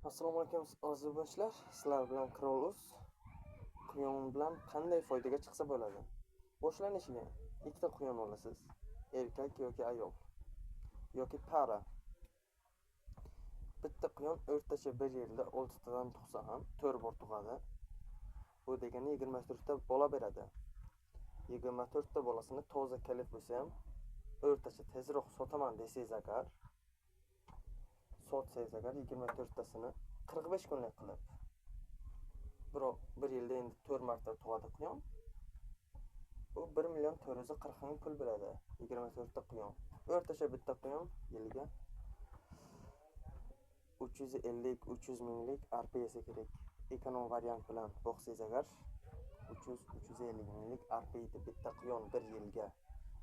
Assalomu alaykum aziz obunachilar, sizlar bilan Krolus. Quyon bilan qanday foydaga chiqsa bo'ladi? Boshlanishiga ikkita quyon olasiz, erkak yoki ayol yoki para. Bitta quyon o'rtacha bir yilda 6 tadan tug'sa ham 4 bor tug'adi. Bu degani 24 ta bola beradi. 24 ta bolasini toza kalif bo'lsa ham o'rtacha tezroq sotaman desangiz agar, sotsangiz agar 24 tasini 45 kunlik qilib, biroq bir yilda endi 4 marta tug'adi quyon. Bu 1 440 000 pul beradi 24 ta quyon. O'rtacha bitta quyon yiliga 350-300 minglik arpa yesa kerak. Ekonom variant bilan boqsangiz agar 300-350 minglik arpa yeydi bitta quyon bir yilga.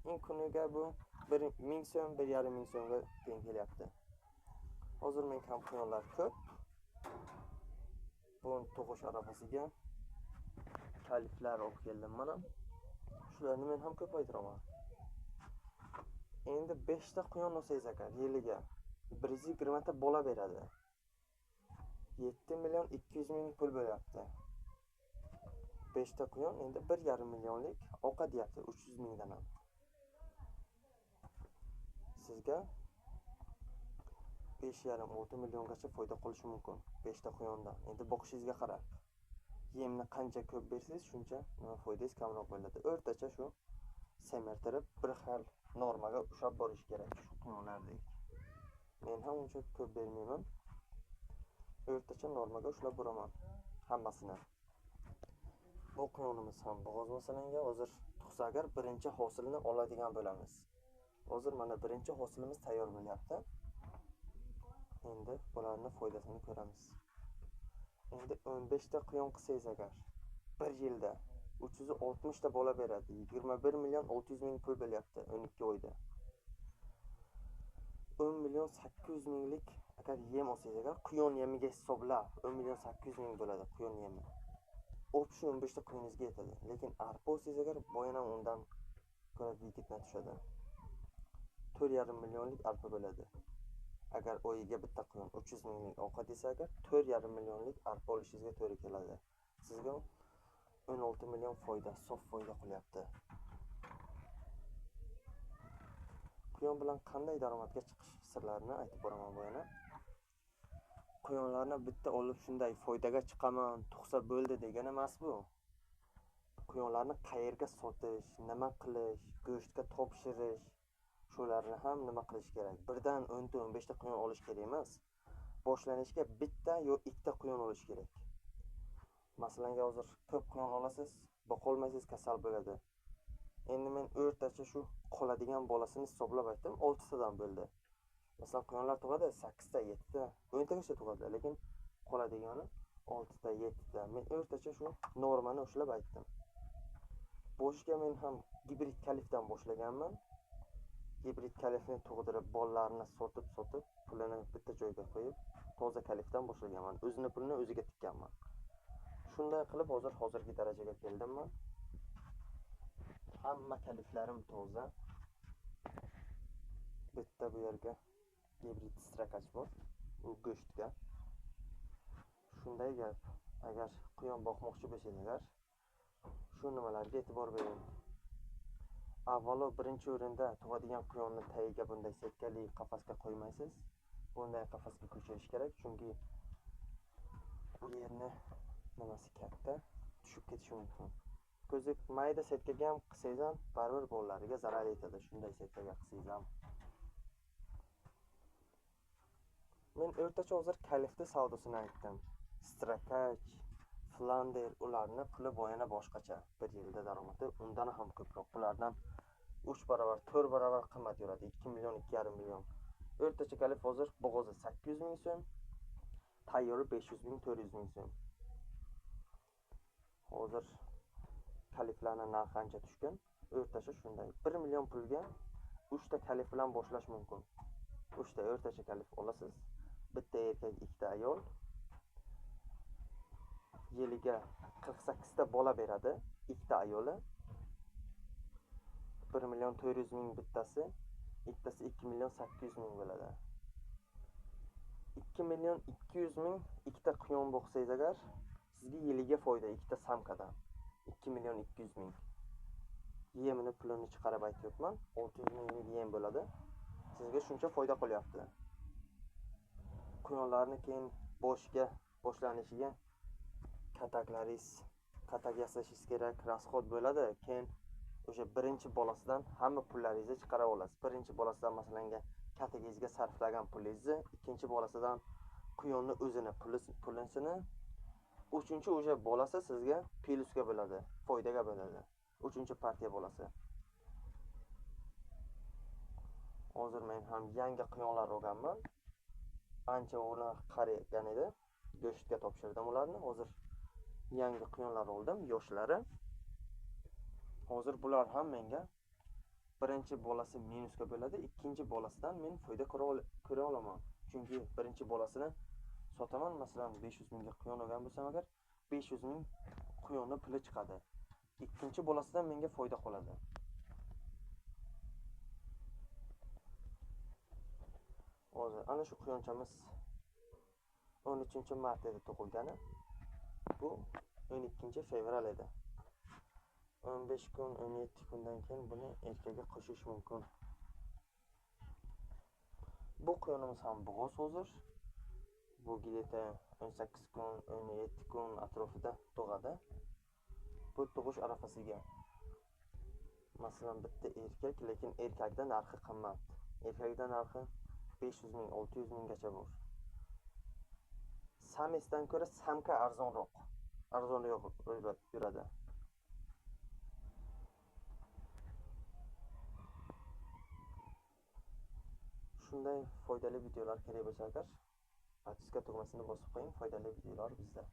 Eng kuniga bu 1000 so'm, 1,5 ming so'mga teng kelyapti. Hozir men ham quyonlar ko'p. Bu tug'ish arafasiga kaliflar olib keldim mana. Shularni men ham ko'paytiraman. Endi 5 ta quyon olsangiz agar yiliga 120 ta bola beradi. 7 200 000 pul bo'lyapti. 5 ta quyon endi 1,5 millionlik ovqat deyapti, 300 mingdan ham. Sizga 5,5-6 milliongacha foyda qolishi mumkin 5 ta quyondan. Endi boqishingizga qarab, yemni qancha ko'p bersangiz, shuncha nima foydangiz kamroq bo'ladi. O'rtacha shu semirtirib bir xil normaga ushlab borish kerak shu quyonlardek. Men ham uncha ko'p bermayman. O'rtacha normaga ushlab boraman hammasini. Bu quyonimiz ham bo'g'oz masalanga hozir tug'sa agar birinchi hosilni oladigan bo'lamiz. Hozir mana birinchi hosilimiz tayyor bo'lyapti. Endi bularni foydasini ko'ramiz. Endi 15 ta quyon qilsangiz agar bir yilda 360 ta bola beradi. 21 600 000 pul bo'lyapti 12 oyda. 10 800 minglik agar yem olsangiz agar quyon yemiga hisoblab 10 800 000 bo'ladi quyon yemi. Общий 15 ta quyoningizga yetadi. Lekin arpa olsangiz agar boyana undan ko'ra yigitdan tushadi. 4,5 millionlik arpa bo'ladi. Agar oyiga bitta quyon 300 minglik ovqat yesa agar 4,5 millionlik arpa olishingizga to'g'ri keladi. Sizga 16 million foyda, sof foyda qolyapti. Quyon bilan qanday daromadga chiqish sirlarini aytib boraman bu yana. Quyonlarni bitta olib shunday foydaga chiqaman, tug'sa bo'ldi degani emas bu. Quyonlarni qayerga sotish, nima qilish, go'shtga topshirish, shularni ham nima qilish kerak. Birdan 10 ta 15 ta quyon olish kerak emas. Boshlanishga bitta yo ikkita quyon olish kerak. Masalan, hozir ko'p quyon olasiz, boqolmaysiz, kasal bo'ladi. Endi men o'rtacha shu qoladigan bolasini hisoblab aytdim, 6 tadan bo'ldi. Masalan, quyonlar tug'adi 8 ta, 7 ta, 10 tagacha tug'adi, lekin qoladigani 6 ta, 7 ta. Men o'rtacha shu normani ushlab aytdim. Boshiga men ham gibrid kalifdan boshlaganman. Gibrid kalifni tug'dirib, bolalarini sotib-sotib, pulini bitta joyga qo'yib, toza kalifdan boshlaganman. O'zini pulini o'ziga tikkanman. Shunday qilib hozir hozirgi darajaga keldim men. Hamma kaliflarim toza. Bitta bu yerga gibrid strakach bor, u go'shtga. Shunday gap, agar quyon boqmoqchi bo'lsangiz agar shu nimalarga e'tibor bering. Avvalo birinchi o'rinda tug'adigan quyonni tagiga bunday setkali qafasga qo'ymaysiz. Bunday qafasga ko'chirish kerak, chunki bu yerni nimasi katta, tushib ketishi mumkin. Ko'zi mayda setkaga ham qilsangiz ham baribir bolalariga zarar yetadi shunday setkaga qilsangiz ham. Men o'rtacha hozir kalifni savdosini aytdim. Strakach, Flander ularni puli boyana boshqacha. Bir yilda daromadi undan ham ko'proq. Bulardan 3 barobar, 4 barobar qimmat yuradi. 2 million, 2,5 million. O'rtacha kalif hozir bo'g'ozi 800 ming so'm, tayyori 500 ming, 400 ming so'm. Hozir kaliflarning narxi ancha tushgan. O'rtacha shunday. 1 million pulga 3 ta kalif bilan boshlash mumkin. 3 ta o'rtacha kalif olasiz. Bitta erkak, ikkita ayol. Yiliga 48 ta bola beradi, ikkita ayoli. 1 400 000 bittasi, ikkitasi 2 800 000 bo'ladi. 2 million 200 ming ikkita quyon boqsangiz agar, sizga yiliga foyda ikkita samkadan 2 million 200 ming. Yemini pulini chiqarib aytyapman, 600 minglik yem bo'ladi. Sizga shuncha foyda qolyapti. Quyonlarni keyin boshiga, boshlanishiga kataklaringiz, katak yasashingiz kerak, rasxod bo'ladi. Keyin o'sha birinchi bolasidan hamma pullaringizni chiqara olasiz. Birinchi bolasidan masalan katagingizga sarflagan pulingizni, ikkinchi bolasidan quyonni o'zini pulisini, uchinchi o'sha bolasi sizga plusga bo'ladi, foydaga bo'ladi. Uchinchi partiya bolasi. Hozir men ham yangi quyonlar olganman. Ancha ular qarigan edi. Go'shtga topshirdim ularni. Hozir yangi quyonlar oldim, yoshlari. Hozir bular ham menga birinchi bolasi minusga bo'ladi, ikkinchi bolasidan men foyda ko'ra olaman. Chunki birinchi bolasini sotaman, masalan 500 mingga quyon olgan bo'lsam agar 500 ming quyonni puli chiqadi. Ikkinchi bolasidan menga foyda qoladi. Hozir ana shu quyonchamiz 13-mart edi tug'ilgani. Bu 12-fevral edi. 15 kun, 17 kundan keyin buni erkakka qo'shish mumkin. Bu quyonimiz ham bo'g'oz hozir. Bu где-то 18 kun, 17 kun atrofida tug'adi. Bu tug'ish arafasiga. Masalan, bitta erkak, lekin erkakda narxi qimmat. Erkakda narxi 500 ming, 600 minggacha bor. Samesdan ko'ra samka arzonroq. Arzonroq yuradi. Shunday foydali videolar kerak bo'lsa agar, podpiska tugmasini bosib qo'ying, foydali videolar bizda.